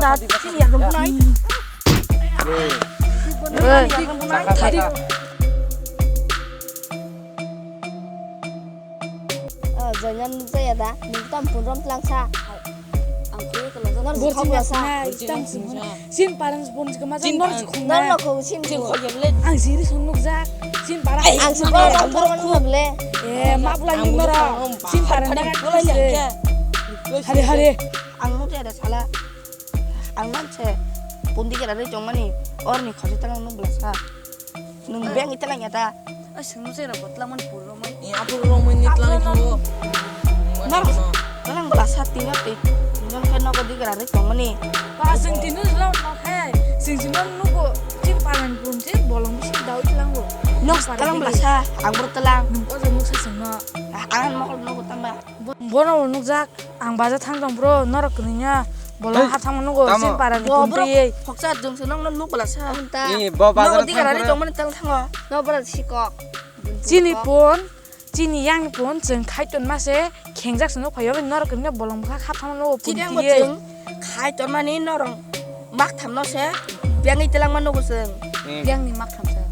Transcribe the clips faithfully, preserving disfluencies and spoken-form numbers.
Chini yakung bunai. Oi, thari. Oh, joinan jaya da. Ni tam pun rom tlang sa. Ang khe ko lo. Nor Bor khau chini sa. Nai, tam sing. Sin parang pun kama sa, nor khung. Nor khung sin khung. Ang siri song nukjak. Sin parang. Ang sing parang pun rom le. Eh, map lagi nor. Sin parang da. Hari hari. Ang nukjak da sala. Ang manse pundi kera rwi tongmani, orni khorsa talang nung belasa. Nung beng itelang ya ta? Ai, sengno se rok tlang mani puro mani. Ni apur rok mani tlang tho. Nang, nang belasa tino ti. Nung khe nogo di kera rwi tongmani. Ba, seng tino lo no khe. Seng tino nugo. Chin palan pun chin bolong bisi dau itelang go. Nok talang belasa, ang bro talang. Nung ko nung sa sengno. Ang mokol nogo tamba. Bono nukjak, ang baja thang tong bro, norok kwnwi ya, bolong ha thangma nugo, sin parani pun twi. Phoksa jongse nokno nuk bala sa. Ni bo bazar thang tong mani tang thango. No bala sikok. Chini pun, chini yang pun, chwng khai ton ma se, khengjak se nuk phaio, norok kwnwi ya, bolong bwkha ha thangma nugo pun twi. Khai ton mani norok mak tham no se, biang i telang ma nugo chwng. Biang ni mak tham se.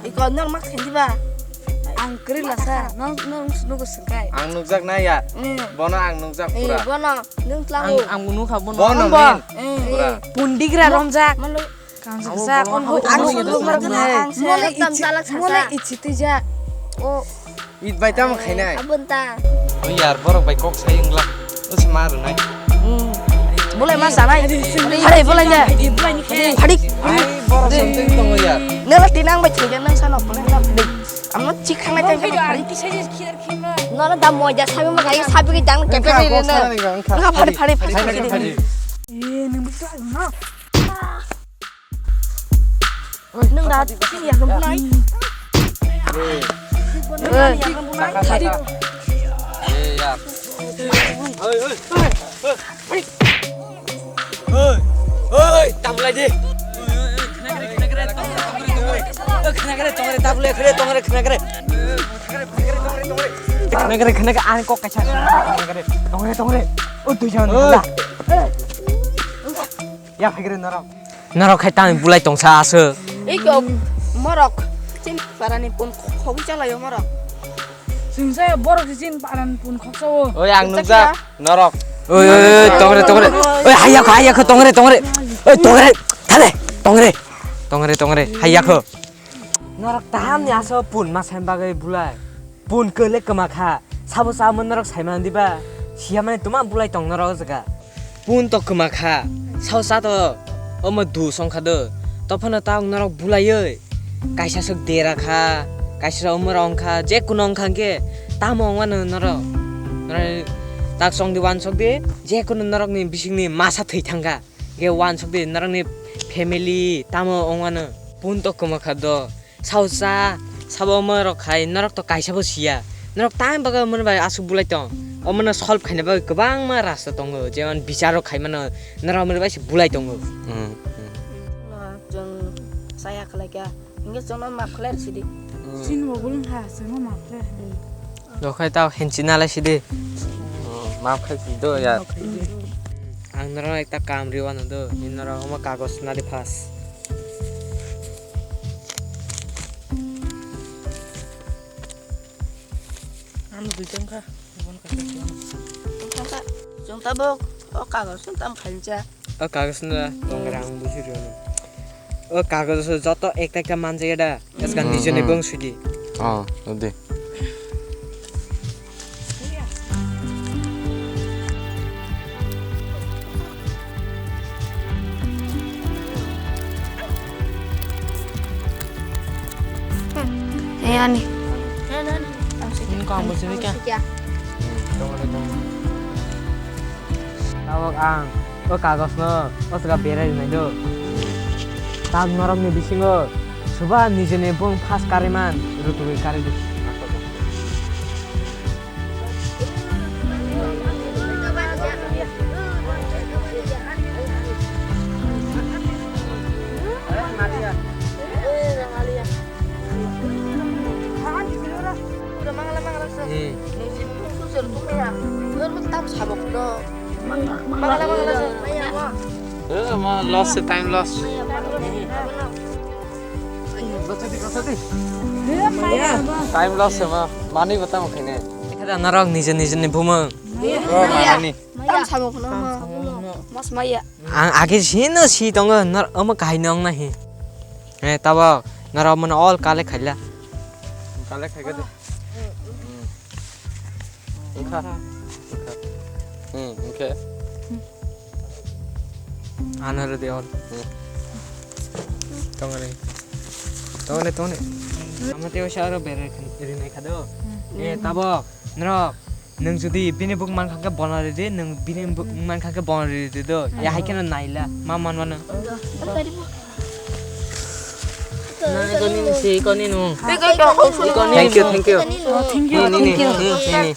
Iko nor mak khendi ba? Ang kwrwi lasa, nong nong nugo sengkai. Ang nukjak na ya. Bono ang nukjak pura. Bono nung tlang. Ang ang nukha bono. Bono min. Pura. Pundigra romjak. Kangsa kasa kon ho. Ang nukjak na. Mole tam chalak sasa. Mole ichi tija. O. It bai tam khainai. Abun ta. O yar, borok bai kok sai wngla. O se ma rwnai. Bolai ma sanai. Hari bolai ja. Hari. Ai, borok something tongo yar. Nela tinang bai thai nang sano bolai na phadi. Amo chik khanai tang khanai phadi. Nono da moja sabi ma gai sabi ki dang kok kepek ni kok nena. Sanai ni kok. Nga phadi phadi phadi. Eh, nang bisa na. Nang da chini yakung bunai. Oi. Yakung bunai. Eh, ya. Oi, oi. Oi, oi, tabulai di. Khnakre, tongre, tabulai, khnakre, tongre, khnakre. Khnakre, khnakre, ang kok kaisa. Khnakre, tongre, tongre. O, dui jon. Oi. Ya, phai kre norok. Norok khai tang bulai tongsa aswk. Ei kok morok chin parani pun khogwi chalaio morok. Singsa borok chin parani pun khoksa o. Oi ang nukjak norok. Oi oi oi tongre tongre. Oi hayakho hayakho tongre tongre. Oi tongre thale tongre. Tongre tongre hayakho. Norok tahamni aso pun ma saima bagwi bulai. Pun kwle kwma kha. Sabo cha omo norok saimano diba? Siya mani tuma bulai tong norok o jaga. Pun to kwma kha. Sao cha to omo dus wng kha do. Tophano ta wng norok bulaiwi. Kaisa swk dera kha. Kaisa swk omo rok wng kha. Je kuno wng kha hwnkhe tamo wng mano norok. Norok tak chong di uansuk di. Je kuno norokni bisingni masa thwi thang kha. Ge uansuk di norokni family tamo wng mano. Pun to kwma kha do. Sao cha, sabo omo rok khai norok to kaisa bo siya. Norok tang bagwi omo bai aswk bulai tong. Omo no solve khaina bagwi kwbangma rasta tongo. Jemon bichar rok khai mano norok omo bai se bulai tongo. Hmm, hmm. Chwng saya khlai kha. Hingke chwngno maaf khlai sidi. Chini bo bulung ha, chwngno maaf khlai. Dokhai tao henchi nalai sidi. Maaf khai sidi do ya. Ang norok ekta kaam riwano do, ni norok omo kagoj nari phas. Ano duitan kha. Chwng tabuk o kagoj chwng tam khaincha. O kagoj no tongrai ang busi rwno. O kagoj joto ekta ekta manjak da. Eska nijeni bwng sudi. Oh, de. Hey, ani. Ini kau ambil sini kah? Tabok ang o kagojno o jaga berai rwnai do. Tam norokni bisingo soba nijeni bung phas kariman rutugwi kari di. Mangala mangala sa. Maya. Eh, ma loss se, time loss. Time loss se ma, mani bata mo khine. Ekada narok nije nije ni bumung. Oh, mani. Tam samo kono ma. Mas maya. Ang age sino si tongo, nar omo kahai nong nahi. Eh, tabo, narok mono all kale khaila. Kale khaiga de. Wngkha. Hmm, wngkhe. Ano rw de ol. Hmm. Tongani. Tongani, tongani. Ama teo sa aro bere rinai khado. Hmm. Eh, tabo, norok, nwng jodi bini buk mankha khe bono ridi, nwng bini buk mankha khe bono ridi do. Ya hai kheno naila, ma manmano. Thank you, thank you. Oh, thank you, Ni, ni, ni, thank you. Ni, ni, ni.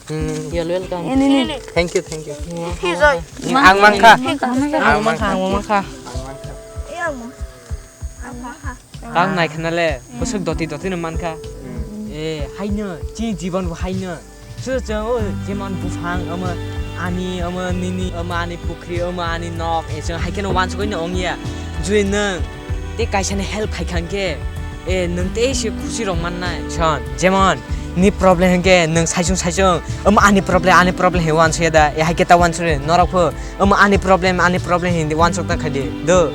Hmm, you're welcome. Ni, ni, ni. Thank you, thank you. Ang mankha. Ang mankha, ang mankha. Ang mankha. Tang nai khna le, bwswk doti doti no mankha. Hmm. Eh, haino, chini jibon bo haino. Su chwng o jemon buphang, omo ani, omo nini, omo ani pukhri, omo ani nok, e chwng hai kheno wansugwi no ongya. Jui nwng tei kaisa ni help khai kha hwnkhe, e nwng tei se khusi rok mannai. Son, jemon ni problem hwnkhe nwng saichung saichung, omo ani problem, ani problem hai wansugya da, e hai khe ta wansugwi norok pho, omo ani problem, ani problem hindi wansuk ta khai di. Do,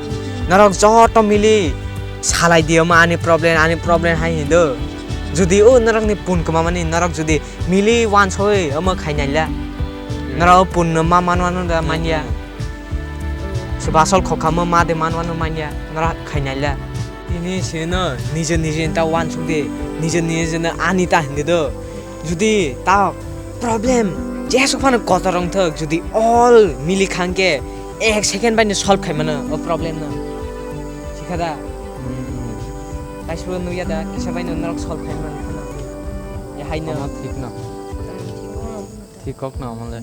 norok joto mili salai di, omo ani problem, ani problem hai hindi do. Jodi o norok ni pun kwma mani norok jodi mili wansoi omo khainaila. Hmm. Nora o punno ma manwano da manya. Hmm. Soba asol khokhamo ma de manwano manya. Nora khainaila. Tini sino nije nije ta wansuk de. Nije nije no ani ta hindi do. Jodi ta problem jesuk phano kotor wngthok, jodi all mili khangke ek second bai no solve khai mano o problem no. Sikha da? Hmm. Kaisa bo nukya da, kisa bai no norok solve khai mano. Ya hai no. Omo thik no. Thik kok no omo le.